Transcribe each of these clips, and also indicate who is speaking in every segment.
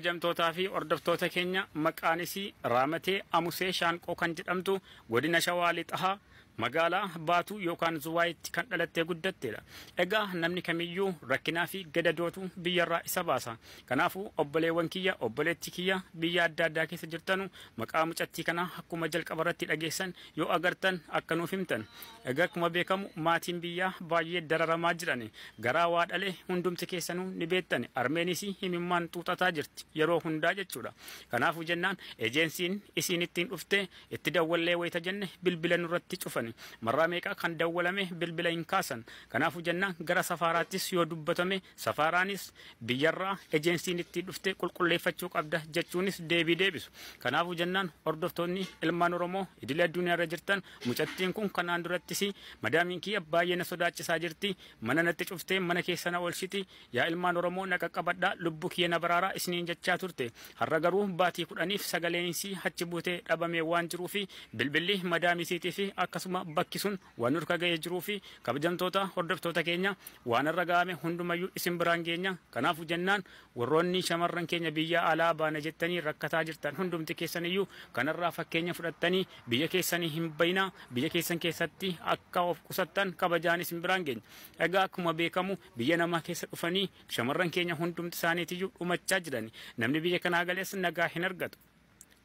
Speaker 1: Kabajamtootaa fi hordoftoota keenya, maqaan isii Raamatee Amusee Shaanqoo kan jedhamtu, godina Shawaa Lixaa magaalaa Baatuu yookaan Zuwaayitti kan dhalattee guddatteedha. Egaa namni kamiyyuu rakkinaa fi gadadootu biyyarraa isa baasa. Kanaafuu obboleewwan kiyya, obboleetti kiyya biyya adda addaa keessa jirtanu, maqaa mucattii kanaa akkuma jalqaba irratti dhageessan yoo agartan akka nuuf himtan. Egaa akkuma beekamu maatiin biyyaa baay'ee dararamaa jiran, garaa waa dhalee hundumti keessanuu ni beektan. Armeenis himimmaan xuuxataa jirti yeroo hundaa jechuudha. Kanaafuu jennaan ejeensiin isiin ittiin dhufte itti dawwallee wayita jenne bilbila nurratti cufan. Marraa meeqa kan dawwalame bilbila hin kaasan. Kanaafuu jennaan gara safaaraattis yoo dubbatame, safaaraanis biyyarraa ejeensiin ittiin dhufte qulqulleeffachuu qabda jechuunis deebii deebisu. Kanaafuu jennaan hordoftoonni ilmaan Oromoo idilee addunyaa irra jirtan, mucattiin kun kanaan durattis madaamiin kiyya baay'ee na sodaachisaa jirti, mana natti cuftee mana keessa na oolchiti, yaa ilmaan Oromoo na qaqqabadhaa, lubbuu kiyya na baraaraa isiniin jechaa turte. Har'a garuu baatii 10f sagaleen isii achi buutee dhabamee waan jiruu fi bilbilli madaamisiitii fi akkasuma bakki sun waan nurka ga'ee jiruu fi, kabajamtoota hordoftoota keenya, waan irra ga'ame hundumayyuu isin biraan geenya. Kanaafuu jennaan warroonni shamarran keenya biyya alaa baana jettanii rakkataa jirtan hundumti keessaniyyuu kanarraa fakkeenya fudhattanii biyya keessanii hin bayinaa, biyya keessan keessatti akka of qusattan kabajaan isin biraan geenya. Egaa akkuma beekamu biyya namaa keessa dhufanii shamarran keenya hundumti isaaniitiyyuu dhumachaa jiran. Namni biyya kanaa galees nagaa hin argatu.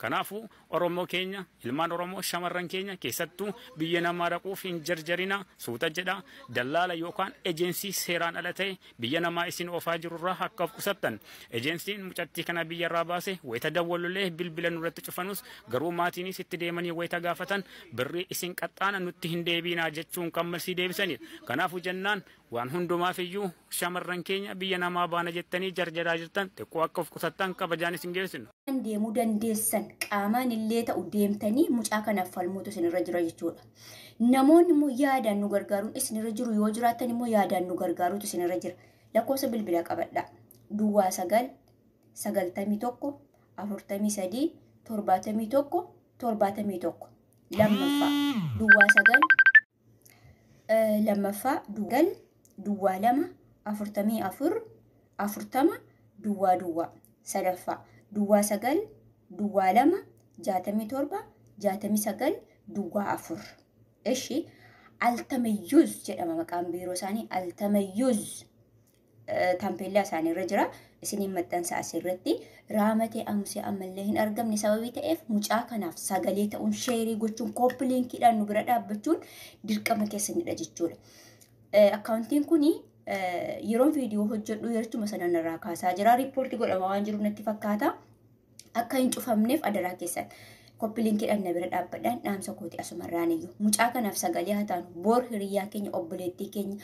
Speaker 1: Kanaafuu Oromoo keenya, ilmaan Oromoo, shamarran keenya keessattuu biyya namaa dhaquuf hin jarjarina, suuta jedha, dallaala yookaan ejensii seeraan ala ta'e biyya namaa isin oofaa jirurraa akka of qusattan. Ejensiin mucattii kana biyyarraa baase wayita dawwalullee bilbila nurratti cufanus, garuu maatiinis itti deemanii wayita gaafatan birrii isin qaxxaana nutti hin deebiinaa jechuun kan malsii deebisanidha. Kanaafuu jennaan waan hundumaaf iyyuu shamarran keenya biyya namaa baana jettanii jarjaraa jirtan xiqqoo akka of qusattan kabajaan isin geessinu.
Speaker 2: Deemuu dandeessan qaamaan illee ta'u deemtanii mucaa kanaaf falmuutu isinirra jira jechuudha. Namoonni immoo yaadaan nu gargaaruun isinirra jiru yoo jiraattan immoo yaadaan nu gargaaruutu isinirra jira. Lakkoofsa bilbilaa qabadha. 09 91 43 71 71. Lammaffaa 09, lammaffaa 9 02 44 40 00. Sadaffaa 09 02 67 69 04. Ishi Altamayyuuz jedhama maqaan biiroo isaanii, Altamayyuuz taampeellaa isaanii irra jira. Isiniin maxxansa asirratti. Raamatee Amusee ammallee hin argamne sababii ta'eef mucaa kanaaf sagalee ta'uun, sheerii gochuun, copy linkiidhaan nu bira dhaabbachuun dirqama keessanidha jechuudha. Akkaawuntiin kuni yeroon viidiyoo hojjedhu yeroo sana irraa kaasaa jira. Riippoortii godhama waan jiru natti fakkaata. Akka hin cufamneef adaraa keessan copy linkiidhaan na bira dhaabbadhaan dhaamsa kooti asumarraan iyyuu. Mucaa kanaaf sagalee haa taanu. Boor hiriyaa keenya, obboleettii keenya,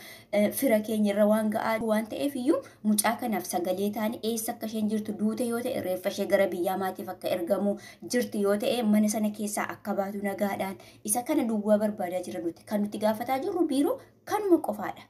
Speaker 2: fira keenya irra waan ga'aa waan ta'eef iyyuu mucaa kanaaf sagalee taane, eessa akka isheen jirtu, duute yoo ta'e reeffa ishee gara biyyaa maatiif akka ergamu, jirti yoo ta'e mana sana keessaa akka baatu nagaadhaan, isa kana duwwaa barbaadaa jira nuti. Kan nuti gaafataa jirru biiroo kanuma qofaadha.